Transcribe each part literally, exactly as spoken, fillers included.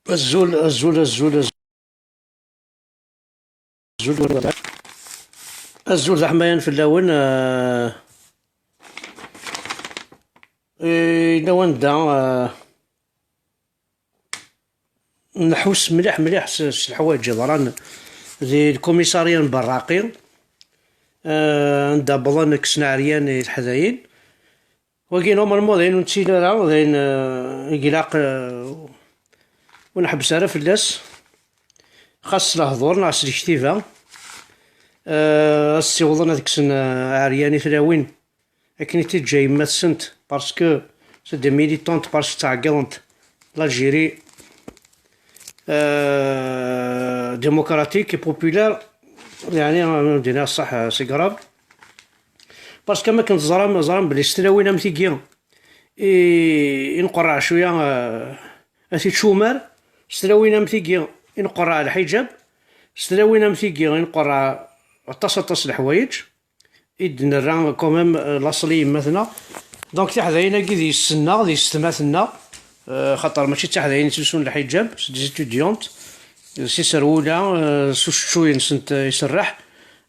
Azul, azul, azul, azul. Azul d aḥmayan fell-awen. Eh, eh, yella wanda, eh, nḥus mliḥ, mliḥ s, s leḥwayeǧ yeḍran di lkumisarya n Berraqi, eh, anda wwḍen kksen ɛeryan i teḥdayin. Wagi, normalement, d ayen ur nettili ara, d ayen, eh, i ilaq, eh, ur nḥebbes ara fell-as, xas s lehdur neɣ s lektiba, eh, ad ssiwḍen ad kksen, eh, ɛeryan i tlawin, akken i t-teǧǧa yemma-tsent, parce que c'est des militantes, parce que ttɛeggiḍent l'Algérie, euh, démocratique et populaire, يعني، euh, دينا صح، c'est grave. Parce que ma akken teẓram, ẓram belli s tlawin am tigi i, i nqerreɛ cwiya, euh, at ičumar, s tlawin am tigi i nqerreɛ lḥiǧab, s tlawin am tigi i nqerreɛ aṭas, aṭas n leḥwayeǧ i d-nerra quand même, euh, laṣel i yemma-tneɣ. Donc tiḥdayin-agi d yessenneɣ, d yessetma-tneɣ, euh, xaṭer mačči d tiḥdayin yettlusun lḥiǧab, c'est des étudiantes, s iserwula, euh, s uceččuy-nsent, euh, iserreḥ,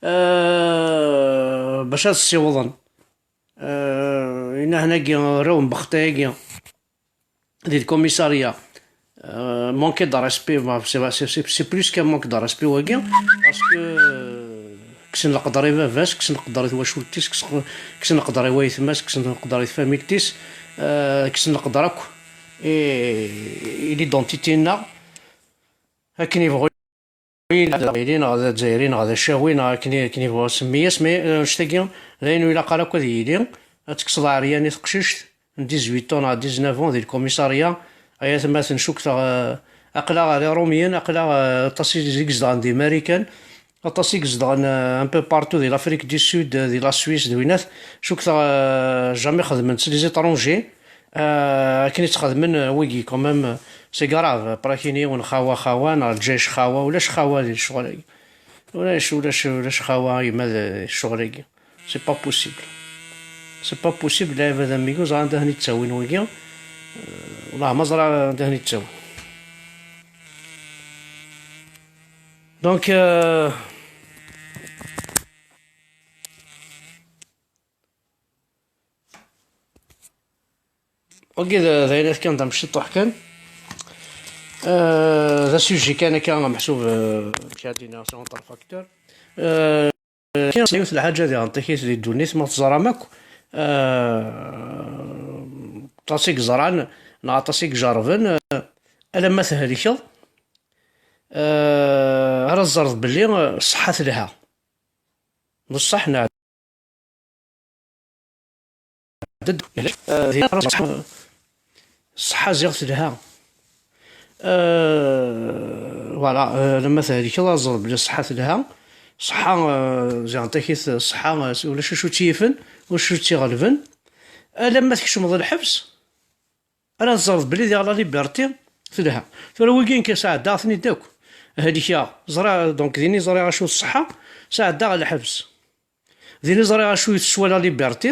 euh, bac ad ssiwḍen. Euh, inahen-agi, raw n bexṭi-agi, di lkumisarya, euh, manque de respect, bah, c'est, c'est, c'est, c'est plus qu'un manque de respect, wagi, parce que, euh, kksen leqder i baba-s, kksen leqder i twacult-is, kksen, kksen leqder i wayetma-s, kksen leqder i tfamilt-is, euh, kksen leqder akk i, i l'identité-nneɣ, akken yebɣu yili, d aqbayli neɣ d azzayri neɣ d acawi neɣ akken, akken yebɣu semmi-yas, mais, euh, annect-agi d ayen ur ilaq ara akk ad yili, ad tekkseḍ aɛeryan i teqcict n dix-huit ans neɣ dix-neuf ans di lkumisarya. Ay atmaten, cukkteɣ, euh, aql-aɣ ar Irumyen, aql-aɣ, euh, aṭas i, i izedɣen di Marikan, aṭas i izedɣen, euh, un peu partout di l'Afrique du Sud, euh, di la Suisse, d winat, cukkteɣ, euh, jamais xedmen-tt les étrangers, euh, akken i tt-xedmen, euh, wigi, quand même, euh, c'est grave. Après, kini yiwen xawa, xawa, neɣ lǧayc xawa, ulac xawa di ccɣel-agi. Ulac, ulac, ulac xawa yemma d ccɣel-agi. C'est pas possible. C'est pas possible, lɛibad am wigi ur ẓran anda ten-id-ttawin wigi. Euh, والله ma ẓran anda ten-id-ttawin. Donc, euh, wagi d, d ayen kan d amciṭṭuḥ kan. Euh, d asujet kan akka, meḥsub, euh, amek ara d-iniɣ, c'est entre facteurs. Euh, kan yiwet n lḥaǧa diɣen takit di ddunit, ma teẓram akk, euh, aṭas i yeẓran, neɣ aṭas i ijerrben, euh, alamma thelkeḍ, euh, ara teẓreḍ belli, euh, ṣṣeḥḥa telha. D ṣṣeḥ neɣ Ded, eh, di ṣṣeḥḥa ziɣ telha. Eh, voilà, eh, lama thelkeḍ, ad teẓreḍ belli ṣṣeḥḥa telha. Ṣṣeḥḥa, eh, ziɣ takit ṣṣeḥḥa, eh, ulac acu tt-yifen, ulac acu tt-iɣelben. Alamma tkecmeḍ lḥebs, ara teẓreḍ belli diɣ la liberté telha. Tura wigi nekk sɛeddaɣ-ten-id akk. Helkeɣ, ẓriɣ, donc din i ẓriɣ acu d ṣṣeḥḥa, sɛeddaɣ lḥebs. Din i ẓriɣ acu i teswa la liberté.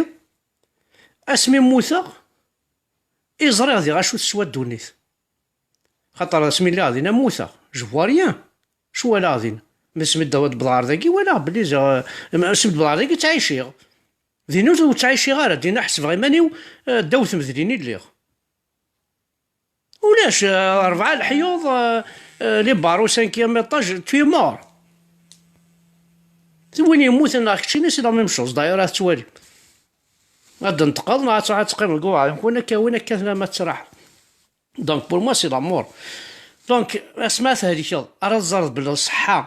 Asmi mmuteɣ, i ẓriɣ diɣ acu teswa ddunit. Xaṭer asmi lliɣ din, mmuteɣ. Je vois rien. Acu walaɣ din? Mi asmi d-, d-wwḍeɣ ɣer dagi, walaɣ belli ziɣ, eh, asmi d-wwḍeɣ ɣer dagi, ttɛiciɣ. Din ur, ur ttɛiciɣ ara. Din ḥesbeɣ iman-iw, eh, ddaw tmedlin i lliɣ. Ulac, eh, rebɛa leḥyuḍ, eh, eh, les barreaux, cinquième étage, tu es mort. D win yemmuten neɣ keččini, c'est la même chose. D'ailleurs, ad tettwali. Ad d-tenṭqeḍ neɣ ad, ad teqqimeḍ deg ubeɛda. Win akka, win akka, tnam ad traḥ. Donc, pour moi, c'est la mort. Donc, asmi ara thelkeḍ, ara teẓreḍ belli ṣṣeḥḥa,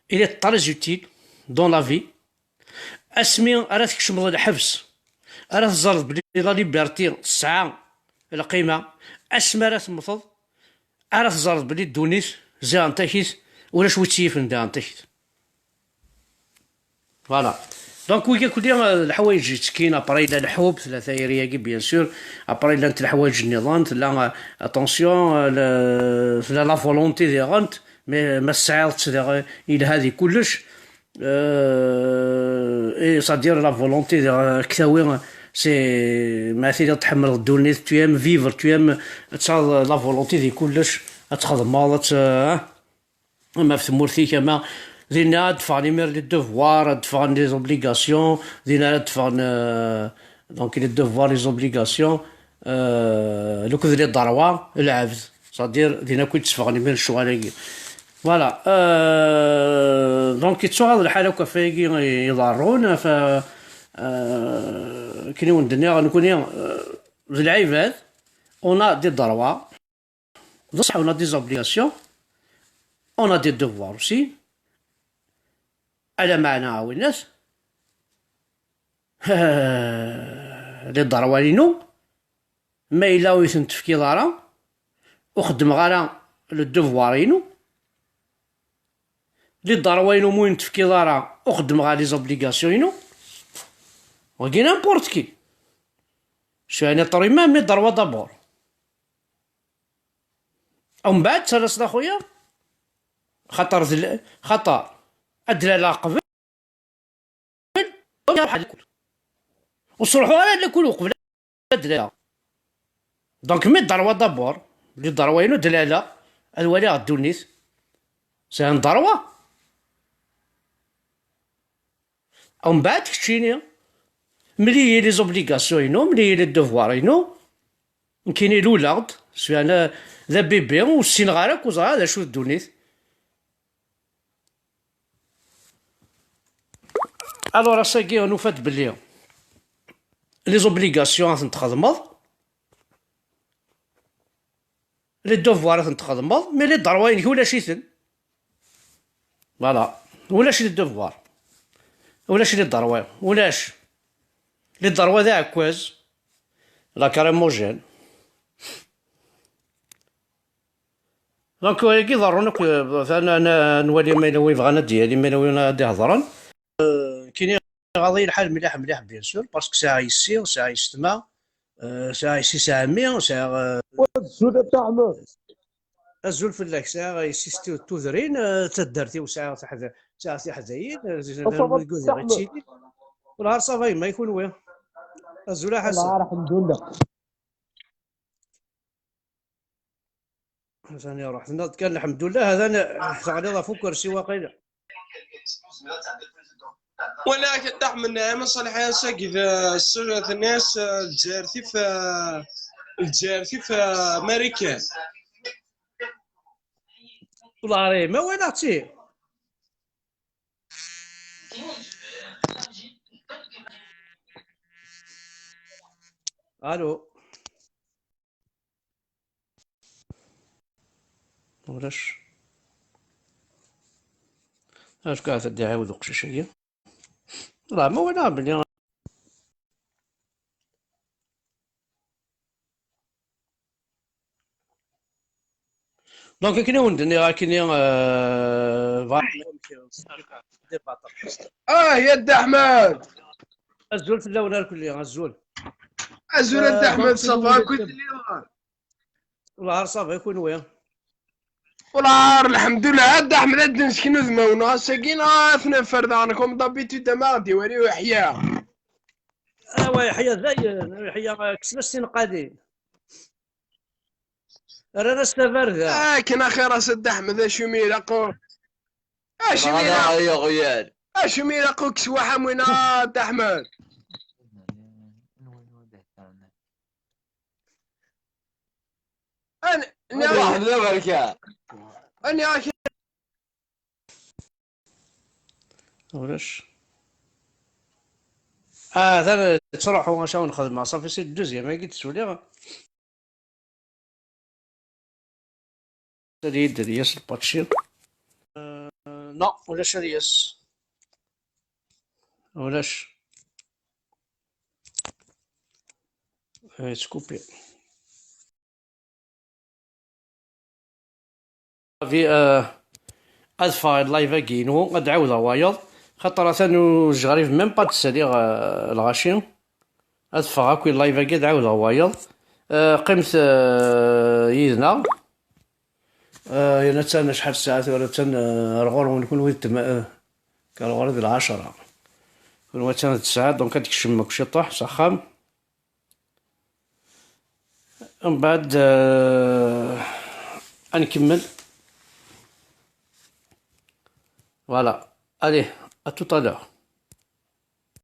il est très utile dans la vie. Asmi ara tkecmeḍ lḥebs, ara teẓreḍ belli la liberté tesɛa lqima. Asmi ara temmteḍ, ara teẓreḍ belli ddunit ziɣen takit, ulac wi tt-yifen diɣen takit. Voilà. Donc, wigi kulli, euh, leḥwayeǧ yettekkin, après yella lḥub, tella tayri-agi, bien sûr, après llant leḥwayeǧ nniḍen, tella, euh, attention, euh, le, tella la volonté diɣen, mais ma tesɛiḍ-tt diɣ, yelha di kullec. Euh, et c'est-à-dire la volonté diɣ, euh, ad k-tawi, euh, C'est, ma tiliḍ tḥemmleḍ ddunit, tu aimes vivre, tu aimes, ad tesɛuḍ la volonté di kullec, ad txedmeḍ, ad t-, ah, ama ɣef tmurt-ik, ama dinna ad d-ffɣen imir les devoirs, ad d-ffɣen les obligations, dinna ad d-ffɣen, euh, donc les devoirs, les obligations, euh, lekdeb, les droits, lɛebd. C'est-à-dire, din akk i d-tteffɣen imir lecɣal-agi. Voilà. Euh, donc, yettuɣaḍ lḥal akk ɣef wayagi iḍerrun, ɣef, euh, akken i wen-d-nniɣ, nekkni, euh, d lɛibad, on a des droits, d ṣṣeḥ, on a des obligations, on a des devoirs aussi, ala meɛna, a winnat, les droits-inu, ma yella ur yi-ten-tefkiḍ ara, ur xeddmeɣ ara le devoir-inu, les droits-inu ma ur yi-ten-tefkiḍ ara, ur xeddmeɣ ara les obligations-inu, wagi n'importe qui. Cɛani ṭrima, mais droit d'abord. Umbeɛd ttalaseḍ a xuya, xaṭer d l-, xaṭer ad d-laleɣ qbel, ur sruḥeɣ ara lakul uqbel ad d-laleɣ. Donc, mais droit d'abord, les droits-inu d laleɣ, ad waliɣ ddunit. C'est un droit. Umbeɛd keččini, mel-iyi les obligations-inu, mel-iyi les devoirs-inu. Nekkini luleɣ-d, swiɛna d abibi, ur ssineɣ ara akk, ur ẓriɣ ara d acu d ddunit. Alors, ass-agi, nufa-d belli les obligations ad tent-txedmeḍ, les devoirs ad tent-txedmeḍ, mais les droits-inek ulac-iten. Voilà. Ulac les devoirs. Ulac les droits. Ulac. Les droits d aɛekkaz. Lacrymogène. Donc, wagi ḍerrun akk, euh, ta-, na-, na-, nwali ma yella wi bɣan ad d-yali, ma yella wi ad d-ihedren. Euh, kini iɣaḍ-iyi lḥal mliḥ, mliḥ, bien sûr, parce que sɛiɣ yessi, sɛiɣ yessetma, euh, sɛiɣ yessi, sɛiɣ mmi, sɛiɣ, euh, Wa tezzuda taɛmert. Azul fell-ak, sɛiɣ yessi s tu-, tudrin, euh, taddart-iw, sɛiɣ taḥda-, sɛiɣ tiḥdayin, euh, Aṭṭaf deg udiɣ taɛmert. Ittili. Wellah ar ṣaba yemma i kunwi. Azul a Ḥasan. Wellah ar ḥemdullah. Atan iruḥ. Tenniḍ-d kan lḥemdullah, atan teɣliḍ ɣef ukersi waqila. Wala ak Dda Ḥmed Nɛim Ṣaleḥ, ass-agi d, s-, tenna-yas, eh, Lezzayer tif, eh, Lezzayer tif, eh, Marikan. Wellah ar ma walaɣ-tt-i. Alo. Ulac. Acu ad d-iɛiwed uqcic-agi? Ḍaɛ, ma walaɣ belli. Donc, akken i wen-d-nniɣ, akken i, euh, bɣiɣ. Ah, ya Dda Ḥmed! Azul fell-awen irkelli, azul. Azul a Dda Ḥmed, ça va, akken i telliḍ? Wellah ar ça va, i kunwi? Wellah ar lḥemdullah, a Dda Ḥmed, ad d-nseknu udmawen, ass-agi, neɣ ad t-neffer daɣen, comme d'habitude, ama ɣ-d-iwali uḥya. Awa, Yeḥya dayen, Yeḥya, kksen-as tinqalin. Rran-as tabarda. Akken axir-as a Dda Ḥmed, acu mi ilaq u-, acu mi ilaq, ay aɣyal, acu mi ilaq ur k-swaḥam win a Dda Ḥmed? An-, Dda Ḥmed aberkan. Ani ak-, Ulac. Ah, atan ttruḥu acu nxedmeɣ, صافي c'est le deuxième agi d-suliɣ. Ad yedder yes lpatci. Euh, non, ulac ad yes. Ulac. Yettkupi. Fi, euh, ad ffɣeɣ live-agi-inu, ad d-ɛawdeɣ wayeḍ, xaṭer atan ur j'arrive même pas ad d-ssaliɣ, euh, lɣaci. Ad ffɣeɣ akk live-agi, ad d-ɛawdeɣ wayeḍ. Euh, qqimet, euh, yid-neɣ. Euh, yerna attan acḥal ssaɛa tura, attan, euh, ar ɣur-wen kunwi d tma-, euh, Kal ɣur-i d lɛecṛa. Kunwi attan d ttesɛa, donc ad d-kecmem akk ciṭuḥ s axxam. Mbeɛd, euh, ad nkemmel. Voilà. Allez, à tout à l'heure.